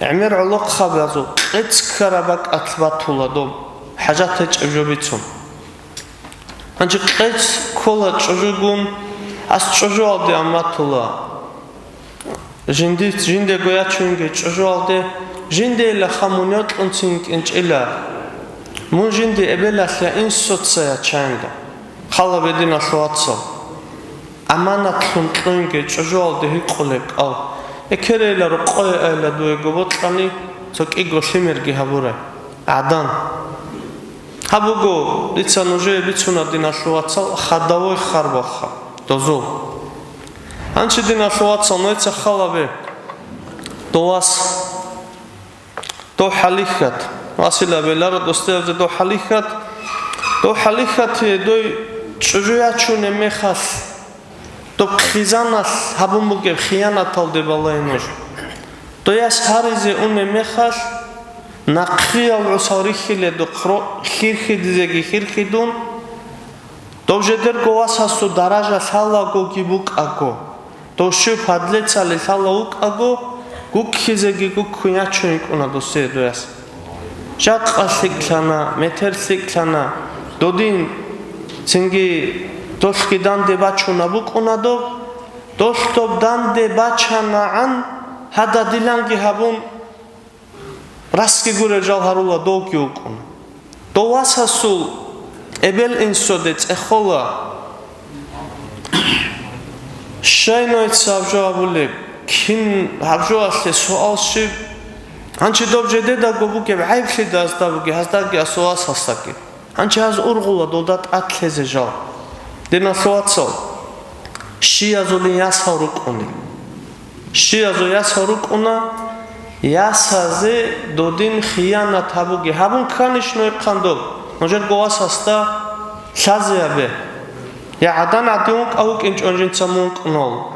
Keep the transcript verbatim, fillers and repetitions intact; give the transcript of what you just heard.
гӀемер гӀолохъабазул къец ккараб бакӀалъ батула доб, хӀажат гьечӀеб жо бицун. Гьанже къец ккола чӀужугун, ас чӀужуалде амма тула. Жинди-, жиндего ячунги чӀужуалде, жиндейилаха мун йокьунцин кӀинчӀила. Мун жинди эбелалъе инсоца ячайинда. Хала бединалъул вацал. Аманатлъун кьунги чӀужуалде гьикъулеб кӀал. Экерейила рукъое айла дуего бокьани, цо кӀиго лъимерги гьабурай. ГӀадан. Гьаб буго, дица нужее бицуна, диналъул вацал, хадавой харбаха, дозул. Гьанчи, диналъул вацал, нойца халабе, дов вас, дов хӀалихьат, васила беларо досдеязе дов хӀалихьат, дов хӀалихьат, дой чӀужу ячунеб мехалъ, доб хъизаналъ гьабун бугеб хиянаталде балай нуж. Дояс гьаризе унеб мехалъ, нахъиял гӀусал рихьиледухъ ро-, хирхьидизеги хирхьидун, дов жедерго васасул даража лъалагоги букӀаго, дов щив падлецали лъала вукӀаго, гуккизеги гуккун ячун йикӀуна досие дояс. Жакъа лъикӀлъана, метер лъикӀлъана, додин, цинги долъги данде бачуна букӀуна доб, долъ доб данде бачанагӀан, гьададиланги гьабун, расги гурел жал гьарула довги вукӀун. Дов васасул эбел-инсоде цӀехола. Щай нойца гьаб жо гьабулеб? Кин гьаб жоялъе суал щиб? Гьанчи доб жедедаго бугеб гӀайблъидазда бугеб, гьаздаги асул васасдаги. Гьанчи гьаз ургъула долда тӀад лъезе жал. Диналъул вацал, щиязулин ясал рукӀуни. Щиязул ясал рукӀуна, ясазе додин хиянат гьабуге. Гьабун кканищ нужехъан доб, нужерго васасда лъазе гьабе. Я гӀадан гӀадин вукӀа вукӀинчӀон жинца мун вукӀунал.